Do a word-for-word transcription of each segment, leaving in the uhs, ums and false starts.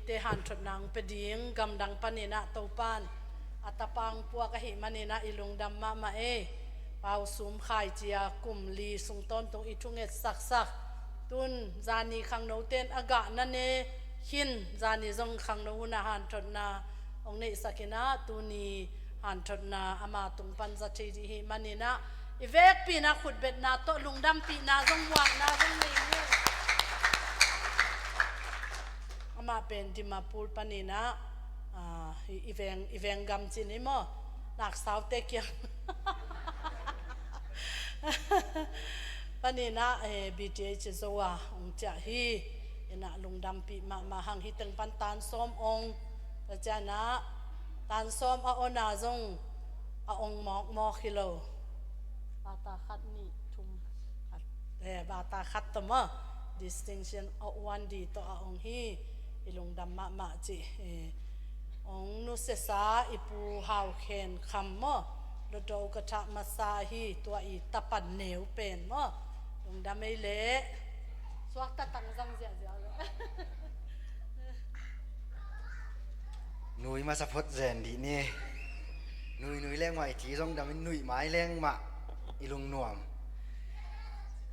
te hanthotna hong pia ding gamdang paninah Topan a tapa hong puak ahih maninah i lungdam mahmah ei. Pau Sum Khai cia kum li sung tawntung i thungetsaksak tun zani khangnote in a gah na ne khin, zani zong khangno hunah hanthotna hong neihsak inah tuni hanthotna ama tung pan za thei dih hih maninah i vekpi inah khutbetna tawh lungdampihna zong muakna zong nei ni. Amah pen Dimapur paninah, ah, i, i veng, i veng gam cin i maw, naksaute kiang paninah, eh, B T H Zo a hong ciah hi. Inah lungdampih mahmah hang, hi teng pan tan sawm ong, tua cianah tan sawm a ona zong a ong mawkmawk hi lo. Bata khat nih thum khat, eh, bata khat tawh maw, distinction a uan di tawh a ong hi. I lungdam mahmah cih, eh, ong nusiasa i Pu Hau Khen Kham maw, Lotto ka thah masa hi, tua i tapan neu pen maw. Lungdam ei leh. Suakta tang zam ziahziah leh. Nui masa phot zen dih ni. Nui nui leng mah i thi zong dam in, nui mai leng mah i lungnuam.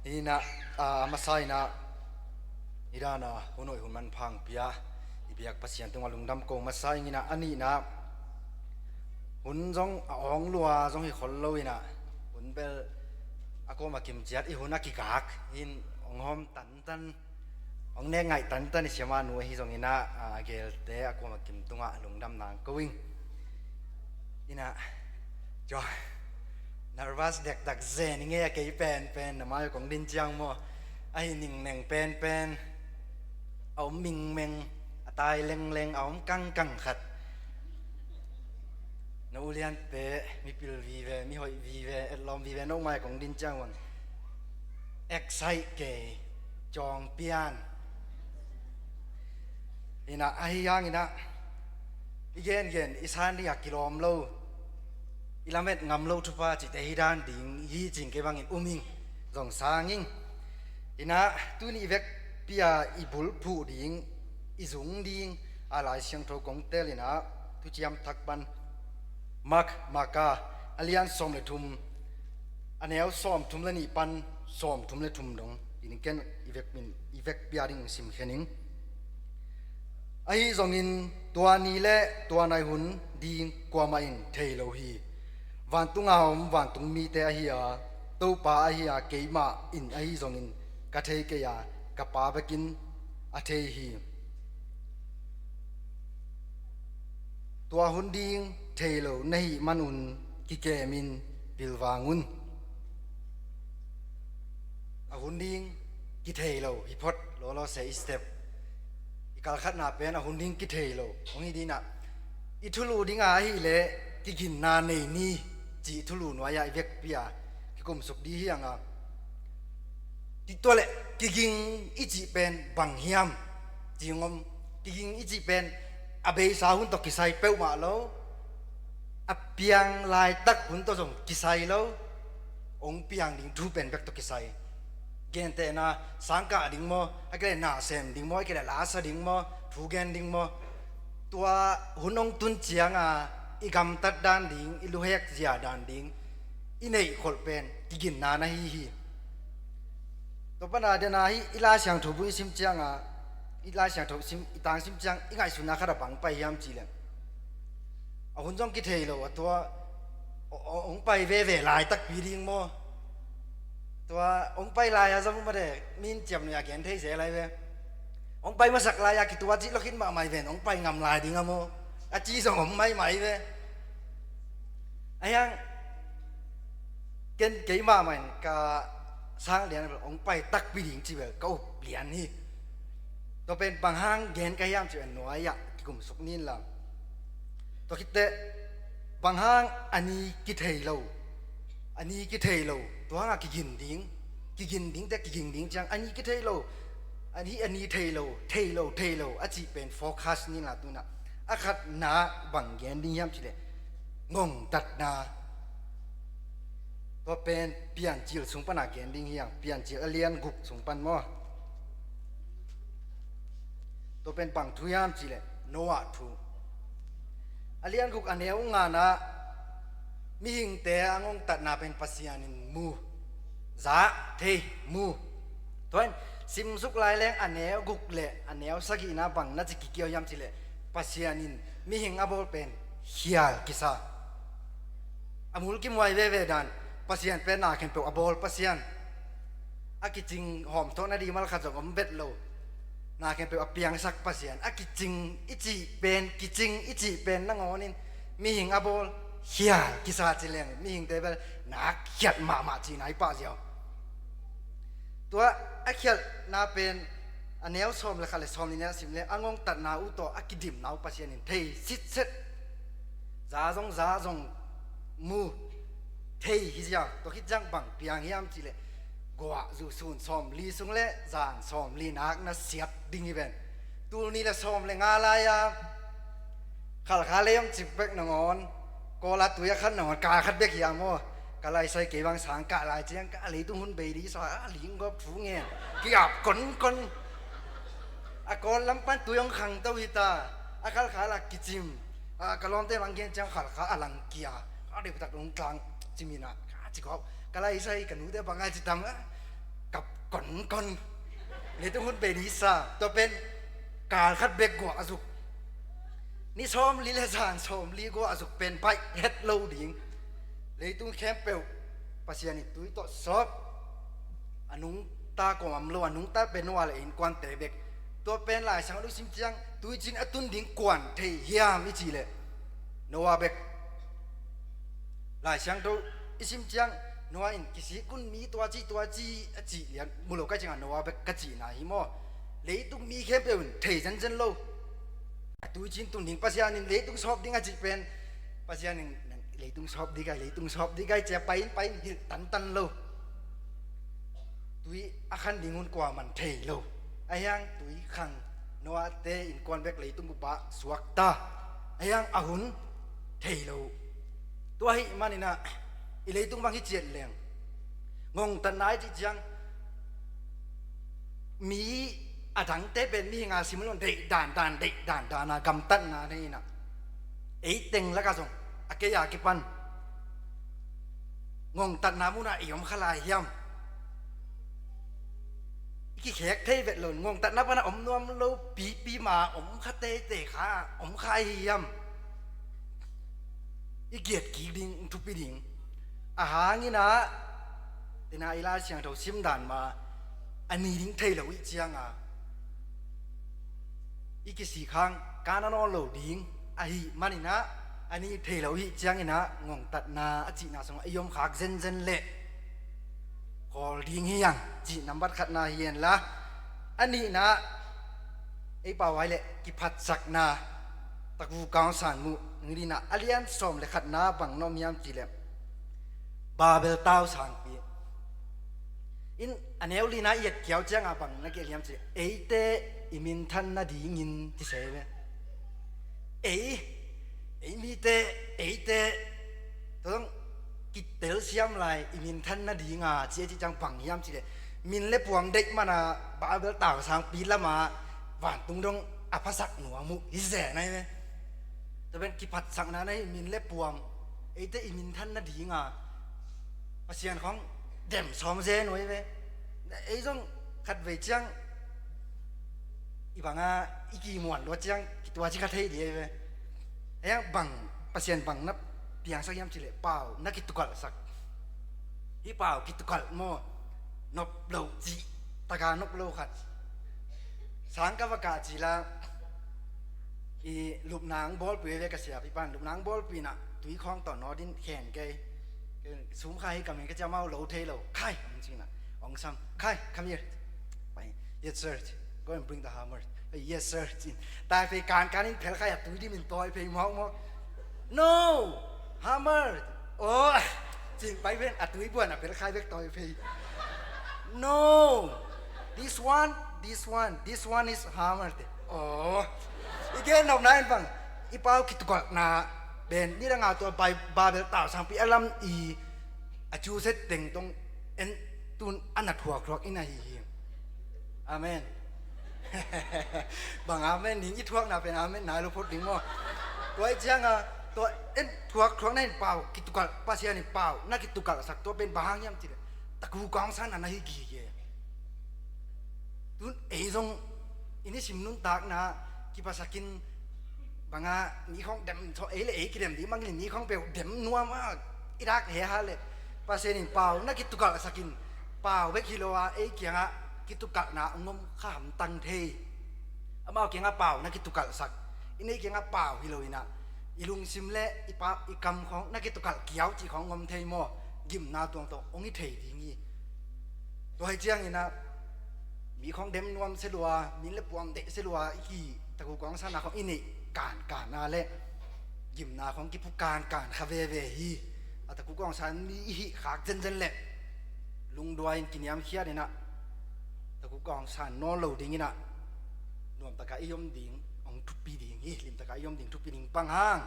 Hi inah, a, a masa inah i dana hun hoih hun manpha hong pia i biak Pasian tungah lungdam ko masa ing inah, a nihna hun zong a awng lua zong hi khol lo inah, hun bel a kuama kim ciat i hun a kigak in hong hawm tantan, hong nek ngaih tantan i siamah nu ahi zong inah, a, a geelte a kuama kim tungah lungdam nang ko ing. Inah cua nervous dekdak zen i ngei a, kei penpen na mai kong din ciang maw, ahi ningneng penpen, a om mingmeng, a tai lengleng, a om kangkang khat. Na uliante, mipil vive, mihoih vive, etlawm vive, no mai kong din ciang un excite kei, cawng pian. Inah ahi hang inah i gengen i san dingah kilawm lo, i lamet ngam lo thupha cihte hi dan ding hi cing kei bangin um ing, zong sang ing. Inah tuni i vekpi-a i bulphuh ding, i zung ding a Lai Siangtho kong tel inah, Thuciam Thak pan Mark, Marka a lian sawm le thum, a neu sawm thum le nih pan sawm thum le thum dong in ken i vekpi-a ding sim khen ing. Ahi zongin tua ni le tua nai hun ding kuamah in thei lo hi. Vantunga om vantung mite ahi a, Topa ahi a, keimah in ahi zongin ka thei kei a, ka Pa bekin a thei hi. Tua hun ding thei lo na hih manun kikemin pilvang un. A hun ding kithei lo hi phot, lawlaw se i step. I kalkhatna pen a hun ding kithei lo hong hi dinah, i thulu dinga ahileh kiginna nei ni, cih thulu nuai-ah i vekpi-a kikumsuk dih hi hang a. Tua leh kiging i cih pen bang hiam? Cih hong om. Kiging i cih pen a beisa hun tawh kisai peuhmah lo, a piang laitak hun tawh zong kisai lo. Hong piang ding thu pen bek tawh kisai. Gentehna, sangkah ding maw, a kileh na sem ding maw, a kileh lasa ding maw, thu gen ding maw, tua hun hong tun cianga i gamtat dan ding, i luhek zia dan ding i neih kholh pen kiginna na hi hi. Tua pana dena hi, i Lai Siangtho bu i sim cianga, i Lai Siangtho sim, i tang sim ciang i ngaihsutna khat a bang pai hiam cihleh, a hun zong kithei lo a, tua hong pai veve laitakpi ding maw? Tua hong pai lai-a zong mate min ciamnuih a gen thei se lai ve. Hong pai masak lai-a kitua cih lo khin mahmah hi ven, hong pai ngam lai ding a maw, a ci zong om maimai ve. Ahiang ken keimah mah in ka sang lian bel hong pai takpi ding ci bel ka up lian hi. Tua pen bang hang gen ka hiam ci bel nuai-ah kikumsuk nin lam. Tua khitteh bang hang a ni kithei lo, a ni kithei lo, tua hanga kigin ding, kigin ding te kiging ding ciang a ni kithei lo, a ni, a ni thei lo, thei lo, thei lo a cih pen focus nin la tunah. A khatna bang gen ding hiam cileh ngongtatna. Tua pen Piancil sung pana gen ding hiang, Piancil a lian guk sung pan maw. Tua pen bang thu hiam cihleh Noah thu. A lian guk a neu nganah mihingte a ngongtatna pen Pasian in mu, za, thei, mu. Tua in simsuk lai leng a neu guk le a neu sagihna bang na ci kikiau hiam cihleh Pasian in mihing a bawl pen khial kisa. A mul kimuai veve dan, Pasian pen na khempeuh a bawl Pasian. A kicing hawmthawh nading malkhat zong om vet lo. Na khempeuh a piangsak Pasian. A kicing i cih pen, kicing i cih pen nangawnin mihing a bawl khial kisa ci leng mihingte bel nak khiat mahmah cihna i pah ziau. Tua a khialhna pen a neu sawm le khat le sawm nih na sim le a ngongtatna uh tawh a kidimna uh Pasian in thei sitset. Za zong za zong mu, thei hi ziau. Tua khit ciang bang piang hiam cihleh guah zu sun sawmli sung le zan sawmli nak na siat ding hi ven. Tul nih le sawm le nga lai-a Khalkha lei om cik bek nangawn, Kawla tui a khan nangawn, kal khat bek hiam aw. Ka laisai kei bang sang kah lai ciang ka leitung hun bei ding sa a linggawp thu ngen. Ki-ap konkon. A Kawl lam pan tui hong khang to hi ta. A Khalkha la kicim. A ka lawmte bang gen ciang Khalkha a lang kia. Ka deuh tak lung tlang cimin a ka ci kawk. Ka laisai ka nute bang a ci tam a. Kap konkon. Leitung hun bei ding sa. Tua pen kal khat bek guah a zuk. Ni sawmli le zan sawmli guah a zuk pen baih het lo ding. Leitung khempeuh Pasian in tui tawh sawp. A nungta kawm om lo, a nungta pen Noah le innkuante bek. Tua pen Laisiangtho i sim ciang tuicin a tun ding kuan thei hiam i cih leh Noah bek. Laisiangtho i sim ciang Noah in kisik un mi tua ci tua ci a cih lian mu lo ka cih ciangah Noah bek ka cihna hi maw? Leitung mi khempeuh in thei zenzen lo. A tuicin tun ding Pasian in leitung sawp ding a cih pen Pasian in nang leitung sawp ding ai, leitung sawp ding ai ci a pai in pai in hilh tantan lo. Tui a khan ding hun kuaman thei lo. A hiang tui khang Noah te innkuan bek leitung bup ah suakta. A hiang a hun thei lo. Tua ahih maninah i leitung bang hi ciat leng ngongtatna i cih ciang mi a dangte pen mihing a sim lo deih dandan, deih dandan a gamtatna nei inah ei teng lakah zong a kei a kipan ngongtatna munah i om kha lai hiam? I kikhek thei vet lo, ngongtatna panah om nuam lo pipi ma om kha teitei kha, om kha ahi hiam? I giat kik ding, thupi ding. A hanginah tina i Lai Siangtho simdan ma a ni ding thei lo ih cianga i kisik hang kana nawn lo ding ahih maninah a ni thei lo ih cianginah ngongtatna a cihna sungah i om khak zenzen leh khawl ding hi hang cih nambat khatna hi henla, a nihna ei pau ai leh kiphatsakna takvukau san muh ngirinah a lian sawm le khatna bang na om hiam cihleh Babel tau sangpi in a neu lina i et kiau cianga bang na kiel hiam cihleh eite i minthan nadingin ti se ve. Ei, ei mite, eite tua zong kitel siam lai i minthan nadinga ci a cih ciang bang hiam cihleh min le puam deih mana Babel tau sangpi lama vantung dong a phasak nuam uh hi zen ahi ve. Tua pen kiphatsakna na hi, min le puam eite i minthan nadinga Pasian khong dem sawm zen uh ahi ve. Ei zong khatvei ciang i banga i kimuan lua ciang kitua ci kha thei di ahi ve. Ei ang bang Pasian bang na piangsak hiam cihleh pau na kitukalhsak. Hih pau kitukalh maw? Nop loh cih taka nop lo khat. Sang ka va kah cila i lupna ang bawlpui ve ka siapi pan lupna ang bawlpui inah tui khawng tawn naw din khen kei. Sum kha hi ka min ka ciamau lo thei lo. Khai ang cinah ong sam. Khai, come here. Pai. Yes sir. Go and bring the hammer. Yes sir. Cin tai phei kan kan in phel khai a tui dim in tawi phei mawk mawk. No! Hammer! Oh! Cin pai ven a tui buan a phel khai bek tawi phei. No! This one, this one, this one is hammer te. Oh! I gen nopna in bang i pau kitukalhna ben ni danga tua Babel tau sangpi a lam i a cu set teng tong en tun a na thuak thuak in ahi hi. Amen. Bang amen ding, i thuakna pen amen nai lo phot ding maw? Tua i cianga, tua en thuak thuak na in pau kitukalh, Pasian in pau na kitukalhsak, tua pen bang hang hiam cileh, taku kawngsan a na hi gige. Tun ei zong i nisim nuntakna kiphasakin banga ni khawng dem thaw ei le ei kidem ding mangin ni khawng peuh dem nuam a i dak he ha le, Pasian in pau na kitukalhsakin, pau bek hi lo a ei kiangah kitukalhna ngom kha hamtang thei. Amau kiangah pau na kitukalhsak, i nei kiangah pau hi lo inah i lungsim le i pa i kam khawng na kitukalh kiau cih khawng ngom thei maw? Gimna tuangtuang hong hi thei ding hi. Tua hi cianginah mi khawng dem nuam se lua, min le puam deih se lua i ki taku kawngsanna khawng i neih kankan a le gimna khawng kipu kankan kha veve hi. A taku kawngsan mi i hih khak zenzen le lungduai in kiniamkhiat inah taku kawngsan nawn lo dinginah nuamtaka i om ding hong thupi ding hi, limtaka i om ding thupi ding pang hang.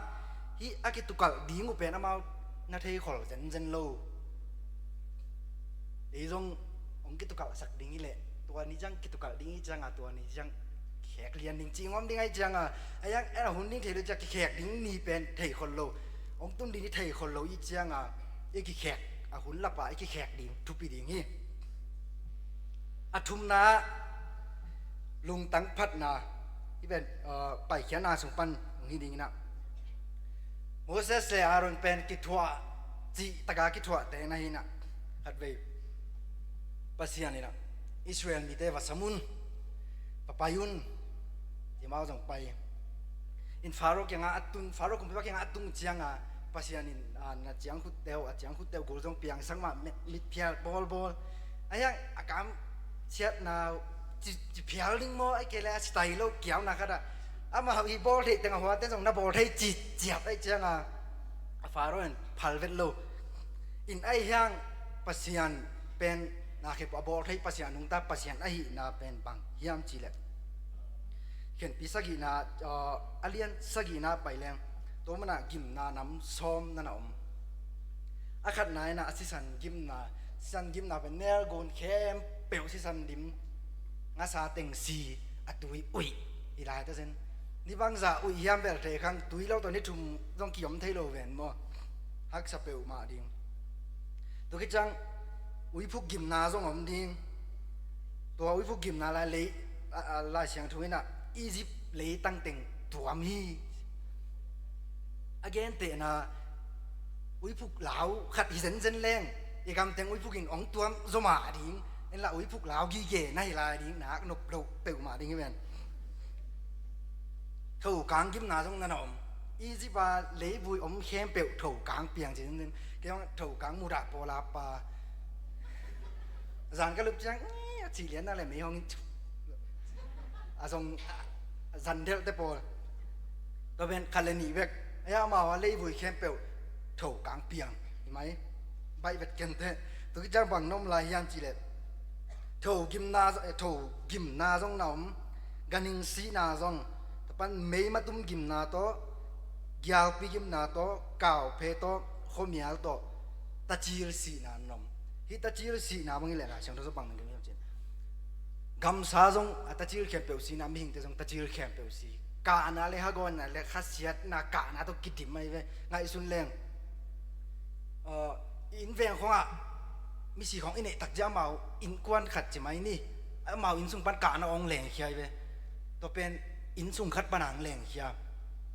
Hih a kitukalh ding uh pen amau na theikhol zenzen lo. Ei zong hong kitukalhsak ding hi leh tua ni ciang kitukalh ding hi cianga tua ni ciang kikhek lian ding cih ngom ding ahi cianga, a yang en a hun ding thei lo ciang kikhek ding ni pen theikhol lo. Hong tun ding hi theikhol lo i cianga i kikhek, a hun lapa i kikhek ding thupi ding hi. A thumna lungtang phatna i pen paikhiatna sung pan hong hi dinginah Moses le Aaron pen kithuah, cihtaka kithuahte na hinah khatvei Pasian inah Israel mite va sam un, va pai un, timau zong pai in Faro kiangah a tun, Faro kumpipa kiangah a tun cianga Pasian in na ciangkhutte uh, a ciangkhutte uh gul zong piangsak mah, mitphial bawlbawl. A hiang a kam siatna ci phial ding maw, ai kei le a sitai lo kiauna khatah amah i bawl theih teng a huate zong na bawl thei ciciat ai cianga a Faro in phal vet lo. In ai hiang Pasian pen na khep a bawl thei Pasian nungta Pasian ahihna pen bang hiam cileh, Khenpi sagihna a lian sagihna pai leng tua manah gimna nam sawm nana om. A khatna inah a sisan gimna, sisan gimna pen nelgun khempeuh sisan dim, ngasa teng si, a tui uih hi lai ta zen. Ni bangzah uih hiam bel thei khang, tui lo tawh ni thum zong kiom thei lo ven maw? Haksa peuhmah ding. Tua khit ciang uiphuk gimna zong om ding. Tua uiphuk gimna lai lei, a, a, Lai Siangtho inah Egypt leitang teng tuam hi. A gentehna uiphuk lau khat hi zenzen leng i gamteng uiphuk in hong tuam zomah ding, enla uiphuk lau gige na hi lai ding, nak nop loh peuhmah ding hi ven. Thokang gimna zong nana om. Egypt a leivui om khempeuh thokang piang ci zenzen. Kei hong thokang mudah pawla pa zan ka lup ciang a cih lianna le mei hong a zong zan delhte pawl. Tua pen khat le nih bek a amau a leivui khempeuh thokang piang hi mai. Baih vet kente. Tua kiciang bang na om lai hiam cileh, tho gimna, tho gimna zong na om, ganhing sihna zong, tapan meimatum gimna tawh, gialpi gimna tawh, kauphe tawh, khuamial tawh, tacil sihna na om. Hih tacil sihna bang hi leh Lai Siangtho zong bang na gen hiam cin, gamsa zong a tacil khempeuh sihna, mihingte zong tacil khempeuh si. Kahna le hagawnna le khasiatna kahna tawh kidim ahi ve. Ngaihsun leng, i inn veng khawngah misi khawng i neih takciang amau innkuan khat ci mai ni, amau inn sung pan kahna awng lengkhia hi ve. Tua pen inn sung khat pana ang lengkhia.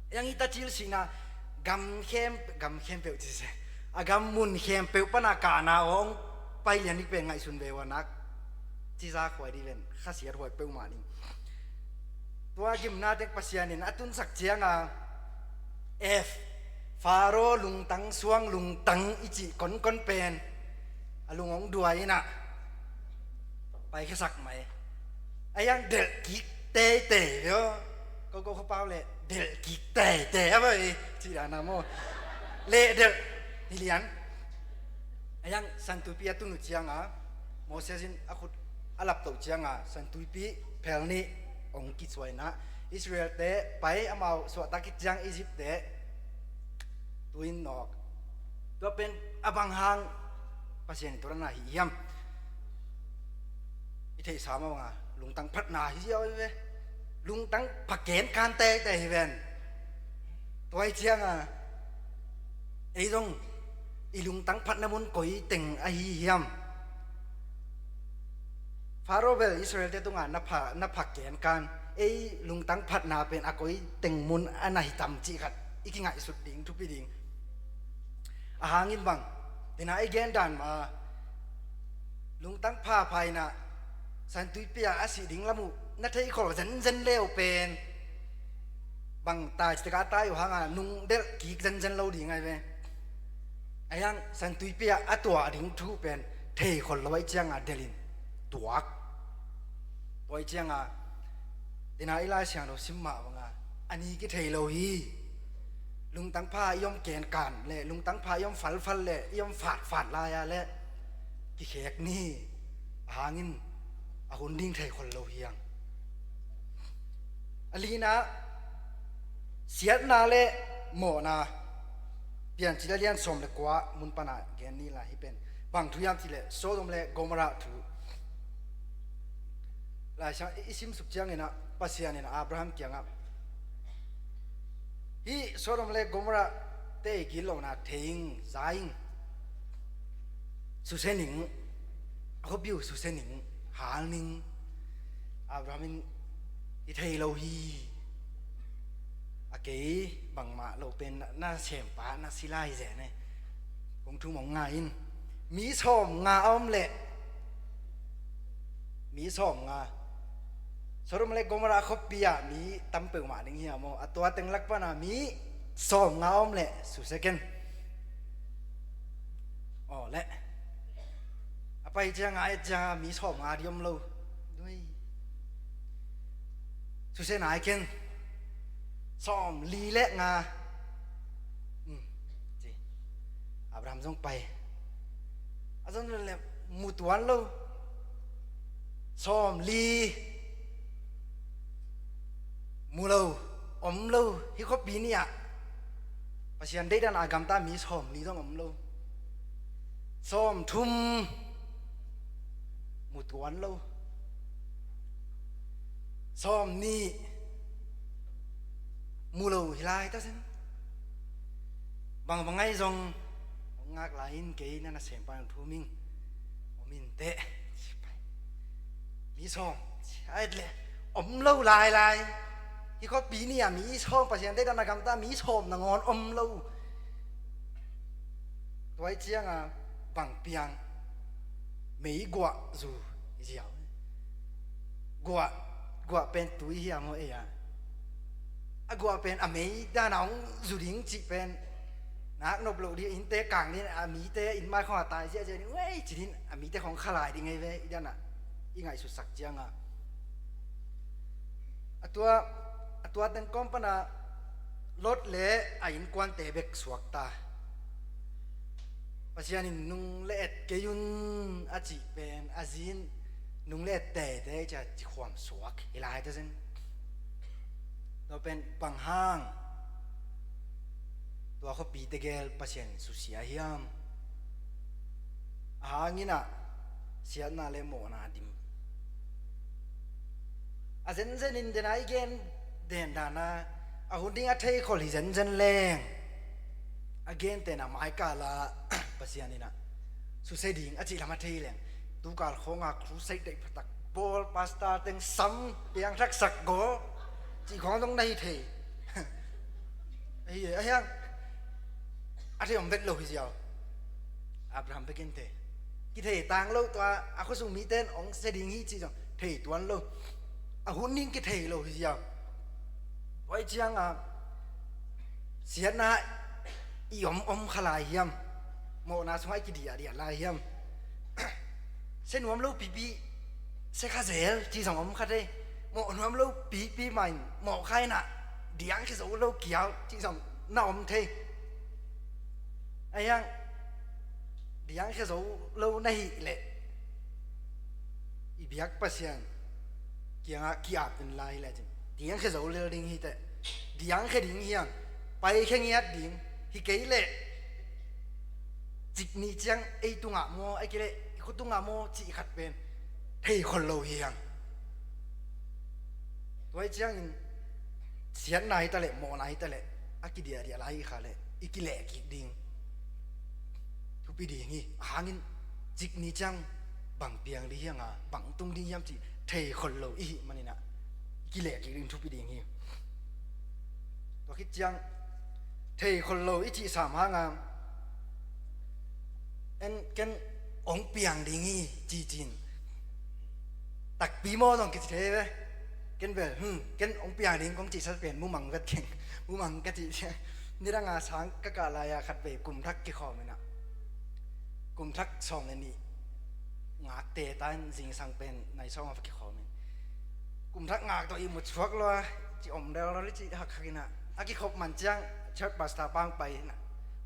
Yang i tacil sihna gam khem, gam khempeuh ci se, a gam mun khempeuh pana kahna awng pai lian ding pen ngaihsun ve ua nak ciza khuai dih ven, khasiat huai peuhmah ding. Tua gimna teng Pasian in a tunsak cianga F, Faro lungtang suang lungtang i cih konkon pen a lung hong duai inah paikhiasak mai. A hiang delh kik teitei veo. Ko ko khopau le delh kik teitei a bai cih dana maw? Leh delh hi lian. A hiang santuipi a tun uh cianga Moses in a khut a laptoh cianga santuipi phel nih hong kisuaina, Israelte pai amau suahtak khit ciang Egyptte tuin nawk. Tua pen a bang hang Pasian in tua dana hi hiam? I theihsa mah banga Lungtang phatna hi ziau hi ve. Lungtang pha kenkan teitei hi ven. Tua hi cianga ei zong i lungtang phatna mun koi teng ahi hiam? Faro bel Israel-te tungah na pha, na pha kenkan, ei lungtang phatna pen a koi teng mun a na hi tam cih khat i kingaihsut ding thupi ding. A hangin bang, tina i gen dan ma, lungtang phapha inah Santuipi ah a sih ding lam uh na theikhol zenzen leu pen bang tai citak a tai uh hanga nung delh kik zenzen lo ding ai ve. A hiang Santuipi ah a tuah ding thu pen theikhol lo ai cianga delhin tuak. Tua ai cianga tina i Lai Siangtho sim mah banga a ni kithei lo hi. Lungtang pha i om kenkan le lungtang pha i om falfal le i om fatfat lai-a le kikhek ni. A hangin a hun ding theikhol lo hiang. A lina, siatna le mawhna, Piancil a lian sawm le kua mun pana gen ni la hi pen bang thu hiam cih le Sodom le Gomorrah thu. Laisiang i, i simsuk ciangin ah Pasian in Abraham kiangah hih Sodom le Gomorrah te i gitlohna thei ing, za ing, susia ning, a khuapi uh susia ning, hal ning. Abraham in hi thei lo hi. A kei bangmah lo pen na, na sempa na si lai zen e. Kong thu mong ngai in. Mi sawm nga a om leh mi sawm nga. Sodom le Gomorrah khuapi ah mi tam peuhmah ding hiam aw? A tua teng lak pana mi sawm nga a om leh susia ken. Aw leh a pai cianga a et cianga mi sawm nga dih om lo. Dui. Susia nai ken. Sawm li le nga. Um, ci. Abraham zong pai. A zong le mu tuan lo. Sawm li. Mu lo. Om lo. Hih khuapi ni ah Pasian deihdan a gamta mi sawm li zong om lo. Sawm thum. Mu tuan lo. Sawm nih. Mu lo hi lai ta sin. Bang bang ai zong hong ngak lai in kei na na sempa in thum ing. Om in teh. Mi sawm. Ai le om lo lai lai. Hih khuapi ni ah mi sawm Pasian deihdan a gamta mi sawm nangawn om lo. Tua ai cianga bang piang. Mei guah zu hi ziau. Guah, guah pen tui hiam aw ei ah? A guah pen a mei dana hong zu ding cih pen nak nop loh ding, innte kang ding, a mite inn mai khawngah tai ziahziah ding, uei ci ding, a mite khawng kha lai ding ei ve, i dana i ngaihsutsak cianga. A tua, a tua teng kawm pana Lot le a innkuante bek suakta. Pasian in nung le et kei un a cih pen a zin nung le et teitei cia cikhuam suak hi lai ta sin. Tua pen bang hang tua khuapi tegel Pasian in susia hiam? A hangin ah siatna le mawhna dim. A zenzen in dena i gen den dana a hun ding a theikhol hi zenzen leng a gentena maikala Pasian inah susia ding a cih lam a thei leng tukal khawnga crusade deih phatak bawl pastor teng sam piangthaksak gaw cih khawng zong na hi thei. Ahi a hiang a thei om vet lo hi ziau. Abraham bekin thei kithei tang lo tua a khuasung miten ong sia ding hi cih zong thei tuan lo. A hun ding kithei lo hi ziau. Tua ai cianga siatna i om om kha lai hiam? Mawhna sungah i kidiahdiah lai hiam? Sia nuam lo pipi sia kha zel cih zong om kha thei. Mawh nuam lo pipi mah in mawh kha inah diangkhia zo lo kiau cih zong na om thei. A hiang diangkhia zo lo na hih leh i biak Pasian kiangah ki-ap in lai hi lecin diangkhia zo lel ding hi teh. Diangkhia ding hiang, paikhia ngiat ding hi kei leh cik nih ciang ei tungah maw, ei kei leh i khutungah maw cih khat pen theikhol lo hiang. Tua hi ciangin siatna hi taleh, mawhna hi taleh, a kidiahdiah lai hi kha leh i kileh kik ding thupi ding hi. A hangin cik ni ciang bang piang ding hiam a, bang tung ding hiam cih thei khol lo i hih maninah i kileh kik ding thupi ding hi. Tua khit ciang thei khol lo i cih sam hanga en ken ong piang ding hi cicin takpi maw zong kici thei ve. Ken bel hmm, ken ong piang ding kong cihsa pen mumang vet keng. Mumang ka cih ciang nidanga sang ka kah lai-a khat vei kum thak kikhawm inah kum thak sawm le nih ngakte ta in zingsang pen nai sawm a va kikhawm in kum thak ngak tawh i mu chuak lua ci om del lua ci hak hak inah a kikhop man ciang church pastor pang pai inah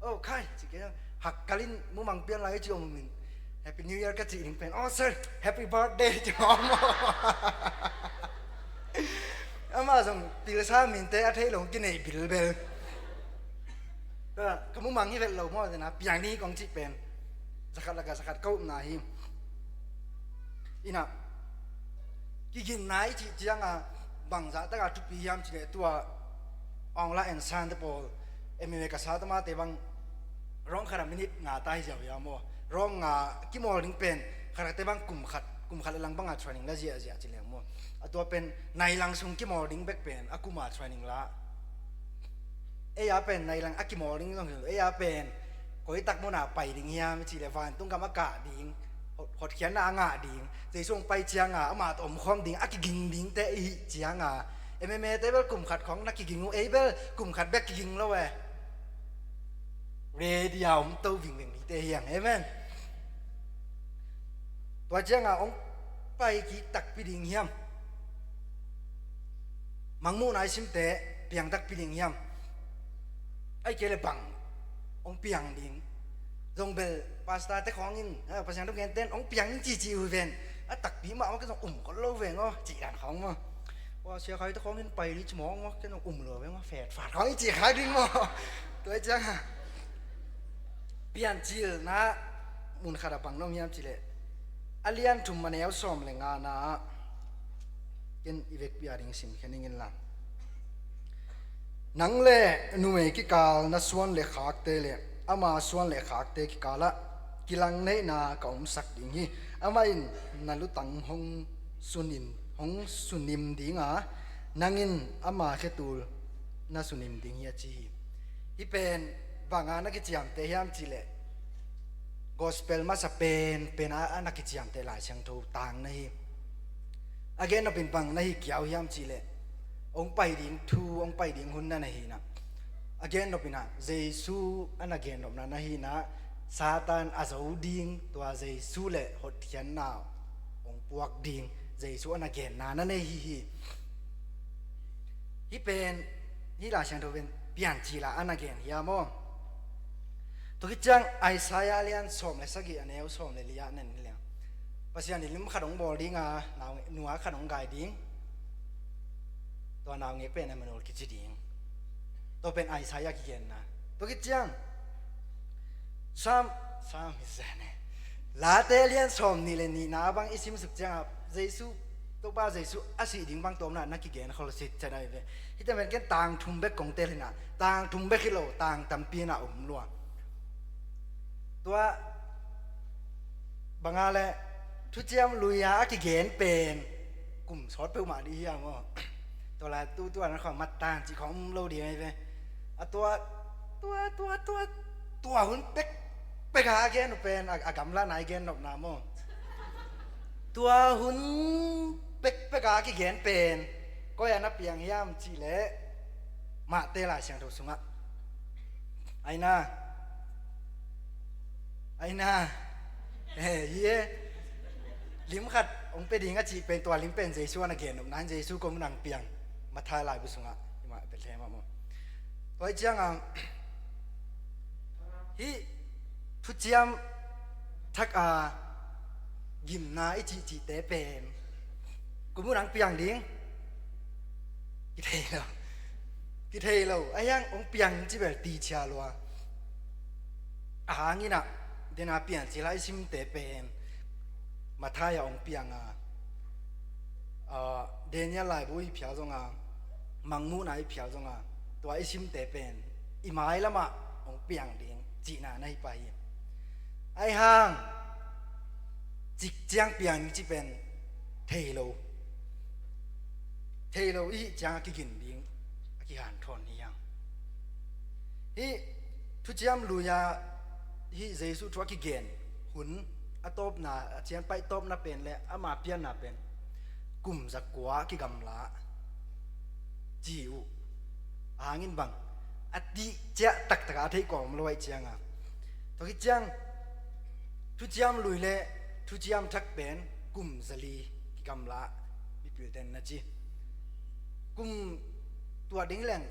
oh khai ci ke hak kalin mumang pian lai ci om in Happy New Year ka cih ding pen oh sir, happy birthday ci om. Amah zong pilsa minte a thei lo kinei bilbel. Ka mumang hi vet lo maw zena piang ding hi kong cih pen zakhat laka zakhat ka upna hi. Inah kiginna i cih cianga bangzah taka thupi hiam cileh tua Aung La N Sang te pawl M M A ka sa tamate bang rawng khatah minute nga ta hi ziau hiam maw? Rawng nga kimawl ding pen khatkhatte bang kum khat kum khat le lang banga training la ziahziah ci leng maw? A tua pen nai lang sung kimawl ding bek pen a kuma training la. Ei a pen nai lang a kimawl ding zong hi lo. Ei a pen koi tak muna pai ding hiam i cih leh vantung gam a kah ding hotkhiatna a ngah ding Jesu hong pai cianga amah tawh omkhawm ding a kiging dingte i hih cianga M M A te bel kum khat khawng na kiging uh ei bel kum khat bek kiging lo e. Ready a om to vingveng dingte hiang. Amen. Tua cianga hong pai kik takpi ding hiam? Mangmuhna i simte piang takpi ding hiam? Ai kei le bang hong piang ding zong bel pastor te khawngin Pasian thugente in hong piang ding cici uh ven a takpi mah maw ke zong um kol lo veng aw cih dan khawng maw? Ua sia khai te khawngin pai ding ci mawk maw ke zong um lo veng aw fet fat khawng i cih khai ding maw? Tua i cianga piancilna mun khatah bang na om hiam cileh a lian thum a neu sawm le ngana ah ken i vekpi a ding simkhia ning inla. Nang le numei kikal na suan le khakte le ama suan le khakte kikalah kilangneihna ka omsak ding hi. Amah in na lutang hong sunim hong sunim dinga nangin ama khetul na sunim ding hi a ci hi. Hih pen banga na kiciamteh hiam cihleh gospel masa pen pena a na kiciamteh Lai Siangtho tang na hi. A gennopin bang na hi kiau hiam cihleh hong pai ding thu hong pai ding hun na na hinah a gennopinah Jesu a na gennopna na hinah Satan a zo ding tua Jesu le hotkhiatna hong puak ding Jesu a na genna na nei hi hi. Hih pen hih Lai Siangtho pen piancila a na gen hiam aw? Tua khit ciang Isaiah lian sawm le sagih a neu sawm le li ah nen liang Pasian in lim khat hong bawl dinga nua khat hong gai ding. Tua naungek pen Emmanuel kici ding. Tua pen Isaiah kigenna. Tua khit ciang Sam Sam hi zane Late lian sawm nih le nihna bang i simsuk cianga Jesu Topa Jesu a sih ding bang tawmna na kigen khol sit cedai ve. Hita men ken tang thum bek kong tel hina tang thum bek hi lo tang tampi na um lua. Tua banga le thuciam luia a kigen pen kum sawt peuhmah dih hiam aw? Tua lai tu tua na khaw mat tan cih khawng um lo dih mai ve. A tua tua tua tua tua hun pek peka a gen uh pen a gamla nai gen nopna maw? Tua hun pek peka a kigen pen koi a na piang hiam cihleh Mahte Lai Siangtho sungah aina aina hi e lim khat hong pe ding a cih pen tua lim pen Jesu a na gen nopna in Jesu ko munang piang Matthai laibu sungah ima Bethlehem ah maw? Tua i cianga hih thuciam thak a gimna i cihcihte pen ko munang piang ding kithei lo. Kithei lo a hiang hong piang ci bel tichia lua. A hanginah dena piancila i simte pen Matthai a hong pianga Daniel laibu i phial zonga, mangmuhna i phial zonga, tua i simte pen i mailamah hong piang ding cihna na hi pah hi. Ahi hang cik ciang piang ding cih pen thei lo, thei lo i hih ciang a kigin ding a kihanthawn hi hang. Hih thuciam lui-a hih Jesuh thu a kigen hun a tawpna, a cianpaih tawpna pen le ama pianna pen kum zakua kigamla ci uh. A hangin bang a tih ciah taktaka a theih kawm lo ahih cianga, tua khit ciang thuciam lui le thuciam thak pen kum zali kigamla mipilten na ci. Kum tuah ding leng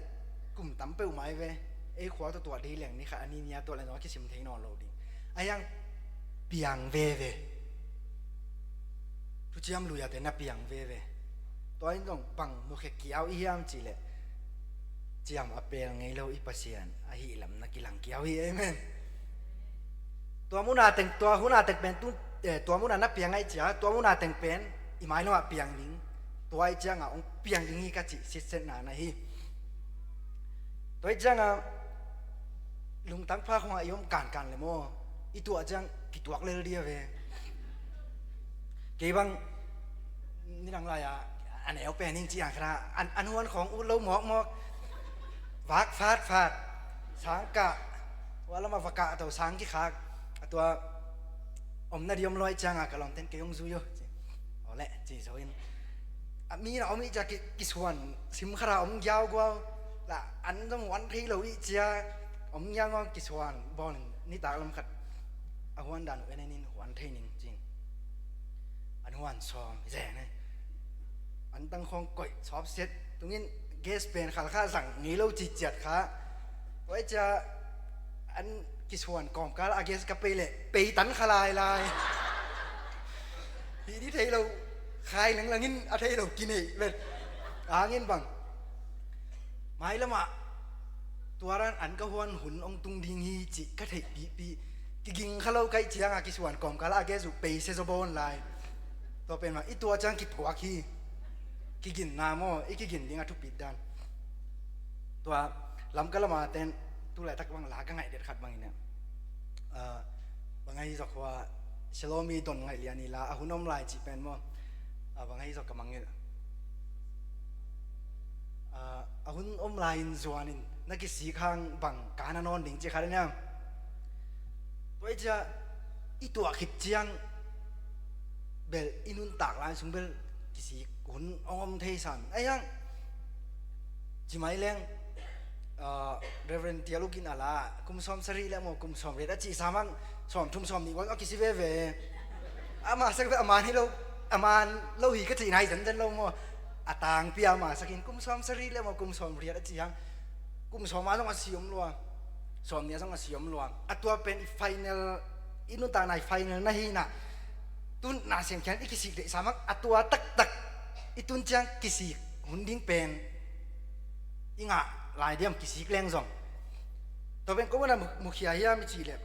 kum tam peuhmah hi ve. Ei khua tawh tuah ding leng ni khat a ni nia tuah leng zong a kisim thei nawn lo ding. Ahi hang piang veve. Thuciam lui-ate na piang veve. Tua in zong bang mukhia kiau i hiam cihleh, ciam a pel ngei lo i Pasian ahih lam na kilang kiau hi. Amen. Tua muna teng, tua huna teng pen tu, eh, tua muna na piang ahih ciang tua muna teng pen i mailamah piang ding, tua ahih cianga hong piang ding hi ka cih sitsetna na hi. Tua ahih cianga lungtang pha khawngah i om kankan le maw, i tuah ciang kituak lel dih a ve. Kei bang nidang lai-a a neu pen ing ci ang khana, an, an huan khawng ut lo mawkmawk. Vak fatfat, sang kah, ua lamah va kah to, sang kikhak. A tua omna dih om lo ahih cianga ka lawmten kei hong zui uh ci. Aw leh ci zo in, a mi na om ih ciang ki, kisuan sim khata om giauguau. Lah an zong huan thei lo ih ciang om giauguau, kisuan bawl in nitak lam khat a huan dan uh en en in huan thei ning cing. An huan sawm hi zen eh. An tang khawng koih sawpsiat tungin gas pen khal kha zang ngei lo ciciat kha. Tua ahih ciang an kisuan kawmkal a gas ka pei leh pei tan kha lailai. Hih dih thei lo khai langlangin a thei lo kineih vet. A hangin bang mailamah tua dan an ka huan hun hong tung ding hi cih ka theihpihpih. Kiging kha lo ka hih cianga kisuan kawmkal a gas uh pei sia zaw bawn lai. Tua pen mah i tuah ciang kiphuak hi. Kiginna maw, i kigin ding a thupit dan. Tua Lamka lama ten tulaitak bang la ka ngaih det khat bangin ah, bang ahi zok hua Shalomi Don Ngaih Lian i la a hun om lai cih pen maw, bang ahi zok ka mangngilh. A hun om lai in zuanin na kisik hang bang ka na nawn ding cih khat a niam. Tua ahih ciang i tuah khit ciang bel i nuntak lai sung bel kisik hun hong om thei sam. Ahi hang ci mai leng, Reverend Tial Uk in a la kum sawm sarih le maw kum sawm riat a cih sam hang sawm thum sawm nih wan a kisi veve. A masak ve a man hi lo, a man lo hi ka cihna hi zenzen lo maw. A tangpi a masakin kum sawm sarih le maw kum sawm riat a cih hang kum sawm a zong a si om lua, sawm nih a zong a si om lua. A tua pen i final, i nuntakna i final na hi na. Tun na siangkhian i kisik deih sam hang a tua taktak i tun ciang kisik hun ding pen i ngah lai diam kisik leng zong. Tua pen ko mana mukhia hiam i cih leh,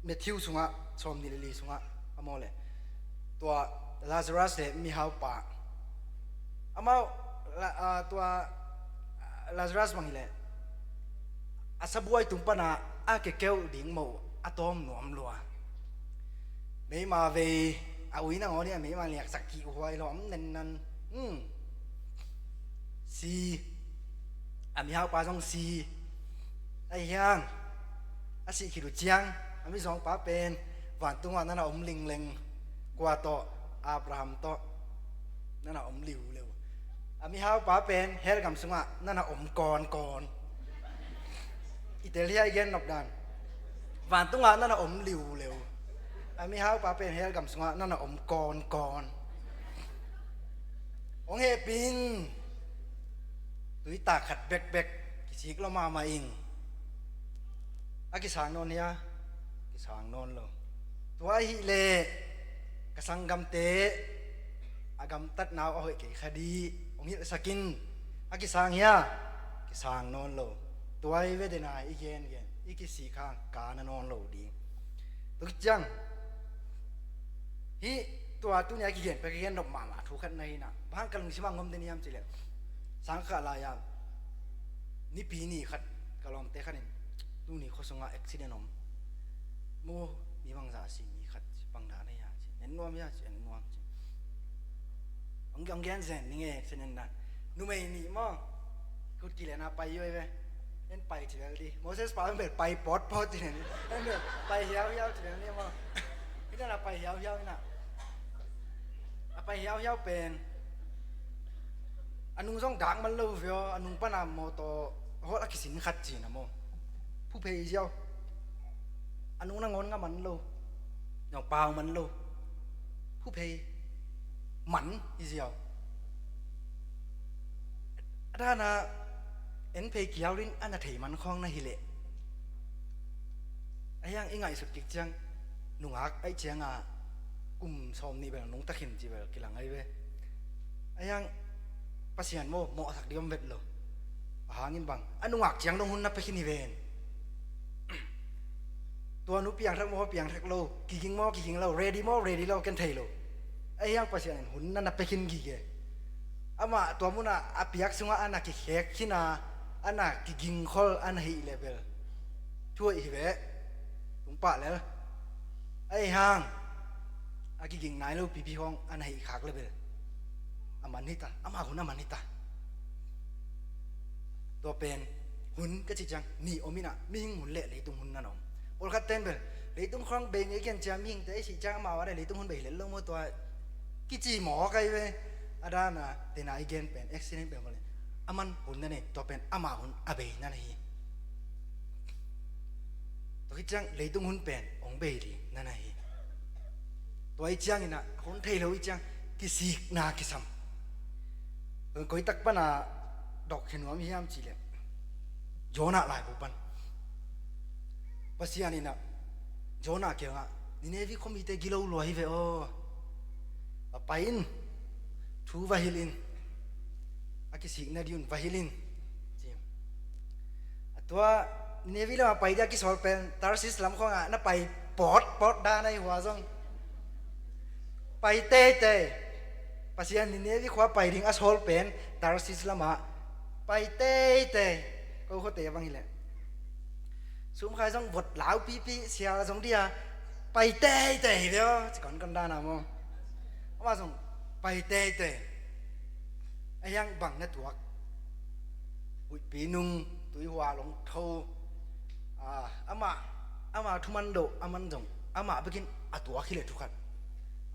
Matthew sungah sawm nih le li sungah a maw leh tua Lazarus le mihaupa amau tua Lazarus bang hileh a sabuai tung pana a kekeuh ding moh a tawm nuam lua. Meima vei a ui nangawn hi a meima liaksak kihhuai lo om nennan. Si a mihaupa zong si. Ahi hiang a sih khit uh ciang a mizawngpa pen vantungah nana om lingleng, kua tawh, Abraham tawh nana om liuleu. A mihaupa pen hell gam sungah nana om kawnkawn. I tel hia i gen nop dan? Vantungah nana om liuleu. A mihaupa pen hell gam sungah nana om kawnkawn. Hong hehpih in. Tuitak khat bekbek kisik lo mahmah ing. A kisang nawn hia? Kisang nawn lo. Tua ahih leh ka sanggamte a gamtatna uh a hoih kei kha dih hong hilhsak in. A kisang hia? Kisang nawn lo. Tua i ve dena i gengen i kisik hang ka na nawn lo ding. Tuk ciang hih Tua tuni a kigen pek a kigen nop mahmah thu khat na hi na, bang hang ka lungsim ah ngom den hiam cih leh, sang khat lai-a nipi ni khat ka lawmte khat in tuni khua sungah accident om maw, mi bangzah a si, mi khat ci, bang dan a hi a ci, en nuam hia ci, en nuam ci. Hong gen zen ning e, accident dan. Numei nih maw, khut kilen a pai hi ve. En pai ci bel di. Moses pa bel pai pawtpawt ci nen. En bel pai hiauhiau ci nen ni maw. Hih dan a pai hiauhiau hi na. A pai hiauhiau pen a nung zong dak man lo ve aw, a nung pan a mawtaw hawt a kisin khat ci na maw. Phuphei ziau. A nung nangawn nga man lo. Nong pau man lo. Phuphei man hi ziau. A dan a en phei kiau ding a na thei man khawng na hi leh, a hiang i ngaihsut kik ciang nungak aih ciang a kum sawm nih bel nungta khin ci bel kilang ahi ve. A hiang Pasian maw, mawhsak ding om vet lo. A hangin bang a nungak ciang dong hun na pia khin hi ven. Tua nu piangthak maw, piangthak lo, kiging maw, kiging lo, ready maw, ready lo, ken thei lo. A hiang Pasian in hun na na pia khin gige. Amah tua munah a piak sungah a na kikhek khin a, a na kiging khol a na hih leh bel thuaih hi ve. Tung pah lel. A hiang a kiging nai lo pipi khawng a na hih khak leh bel a man hi ta, ama hun a man hi ta. Tua pen hun ka cih ciang nih om hi na, mihing hun le leitung hun na na om. Pawlkhat ten bel leitung khawng bei ngei kian ciang mihingte i sih ciang amau a le leitung hun bei hi lel lo maw, tua kici mawk ahi ve. A dan a tena i gen pen accident pen bel a man hun na nei, tua pen ama hun a bei na na hi. Tua khit ciang leitung hun pen hong bei ding na na hi. Tua i ciangin a hun thei lo i ciang kisikna kisam. Koi tak pan a dok khe nuam hiam cih leh, Jonah laibu pan Pasian in a Jonah kiangah, Ninevi khuamite gilo lua hi ve aw. Va pai in, thu va hilh in, a kisikna ding un va hilh in, ci. A tua Ninevi lamah pai ding a kisawl pen Tarsis lam khawngah na pai pawtpawt dan ahi hua zong pai teitei. Pasian Ninevi khua pai ding a sawl pen Tarsis lamah pai teitei. Ko khuate bang hileh sumkhai zong vot laupipi, sial zong dia pai teitei hi ve aw, ci konkon dan a maw. Amah zong pai teitei. A hiang bang na tuak? Huihpi nung, tuihua long tho. Ah, amah, amah thuman loh a man zong amah bekin a tuak hileh thukhat.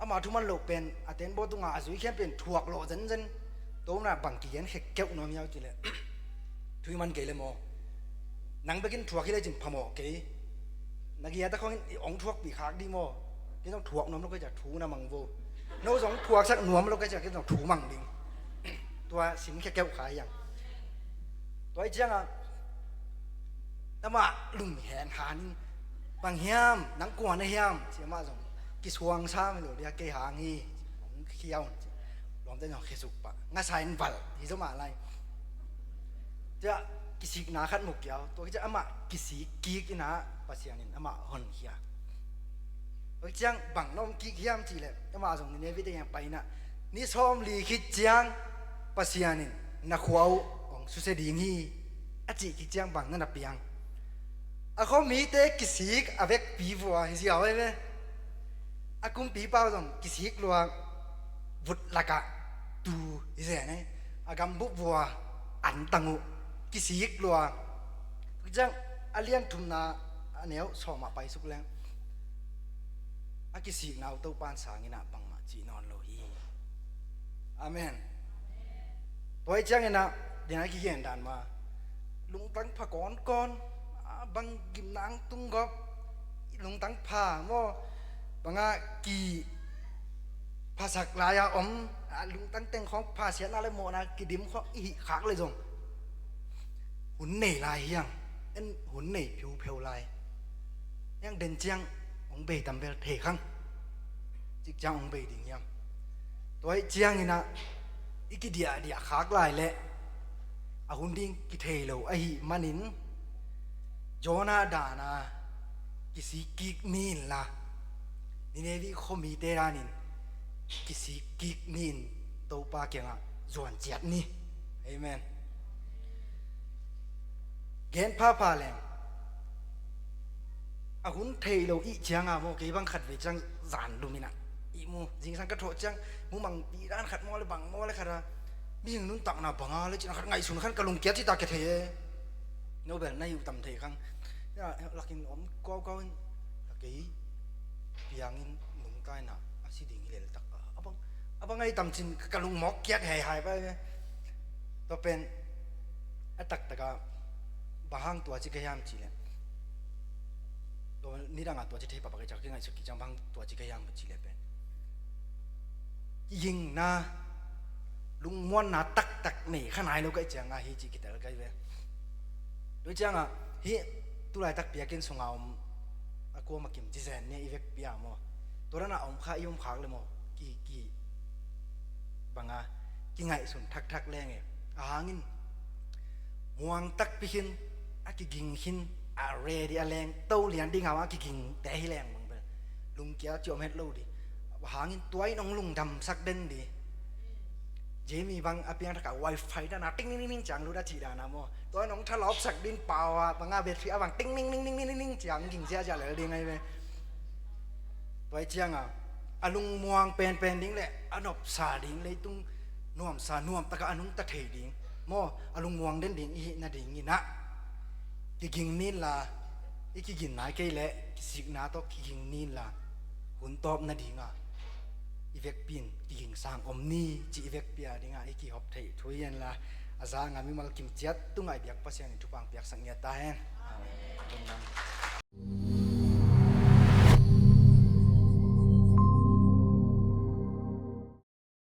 Amah thuman loh pen a tenbaw tungah a zui khian pen thuak lawh zenzen. Tona bang kigen khe keuh nuam hiau cih leh, thu i man kei le maw, nang bekin thuak hileh cin phamawh kei. Na giata khawngin i ong thuakpih khak dih maw? Kei zong thuak nuam lo kei ciah thu na mang vo. No zong thuaksak nuam lo kei ciah kei zong thu mang ding. Tua sin khe keuh kha hiang. Tua i ciangah amah lum hen han in, bang hiam, nang kua na hiam, ci amah zong kisuang sa mi lo dia, kei hang hi, hong khia un ci. Lawmte zong khesuk pah ngasa in valh hi zo mah lai. Tua kisikna khat mu kiau, tua kici amah kisik kik inah Pasian in amah honkhia. Tua ciang bang na om kik hiam cih leh, amah zong Nineveh te kiang pai inah ni sawmli khit ciang Pasian in na khua uh hong susia ding hi a cih khit ciang bang na na piang? A khuamite kisik a vekpi vua hi ziau ahi ve. A kumpipa uh zong kisik lua, vut lakah tu hi zen ahi. A gambup vua antang uh kisik lua. Ciang a lian thumna a neu sawm ah paisuk leng a kisikna uh Topa in sang inah bangmah cih nawn lo hi. Amen. Tua hi ciang inah dena kigen dan ma lungtang pha kawnkawn, a, bang gimnang tunggawp, lungtang pha maw, bangah ki phasak lai-a om, a, lungtang teng khawng phasiatna le mawhna kidim khawng i hih khak le zong hun nei lai hiang, en hun nei pheupheu lai. Hiang den ciang hong bei tam bel thei khang. Cik ciang hong bei ding hiam? Tua hi ciang inah i kidiahdiah khak lai leh a hun ding kithei lo ahih manin Jonah dana kisik kik ni inla, Nineveh khuamite danin kisik kik ni in Topa kiangah zuan ciat ni. Amen. Gen phapha leng a hun thei lo ih cianga maw, kei bang khat vei ciang zan luminah ih mu zingsang ka thawh ciang mu mangpi dan khat maw le bang maw le khat a mihing nuntakna banga le cina khat ngaihsun khan ka lungkia cita kia thei e. Nobel na hiu tam thei khang lakin om kaukau in a kei piangin nungtaina a si ding hi leltak a bang a bang ai tamcin ka lungmawk kiat hei hai pai ve. Tua pen a taktaka bang hang tua ci ka hiam cih leh tua nidanga tua ci thei papak i cak ki ngaihsut ki ciang bang hang tua ci ka hiam cih leh pen kigingna lungmuanna taktak nei kha nai lo kai cianga hi cih kitel kai ve. Tua cianga hi tulaitak piakin sunga om a kuama kim ci zen nia i vekpi a maw? Tua dana om kha i om khak le maw? Ki ki banga kingaihsun thakthak lenge a hangin muang takpi khin a kiging khin a ready a leng to lian ding a kiging te hi leng bang bel lungkia ci om het lo di. A hangin tua in ong lungdamsak den di. Jemi bang a piang thaka wifi dana ting ning ning ning ciang luda ci dana maw? Tua in ong thalawpsak din pau a banga battery a bang ting ning ning ning ning ning ciang ging ziazia lel ding ai ve. Tua i cianga a lungmuang penpen ding le a nopsa ding leitung nuamsa nuamtaka a nungta thei ding maw a lungmuang den ding i hih nading inah kiging ninla i kigin nai kei leh kisikna tawh kiging ninla hun tawp nadinga i vekpi in kiging sang om ni ci i vekpi a dinga i kihop theih thu hianla a zanga mimal kimciat tungah i biak Pasian in thupang piaksak ngiat ta hen. Amen.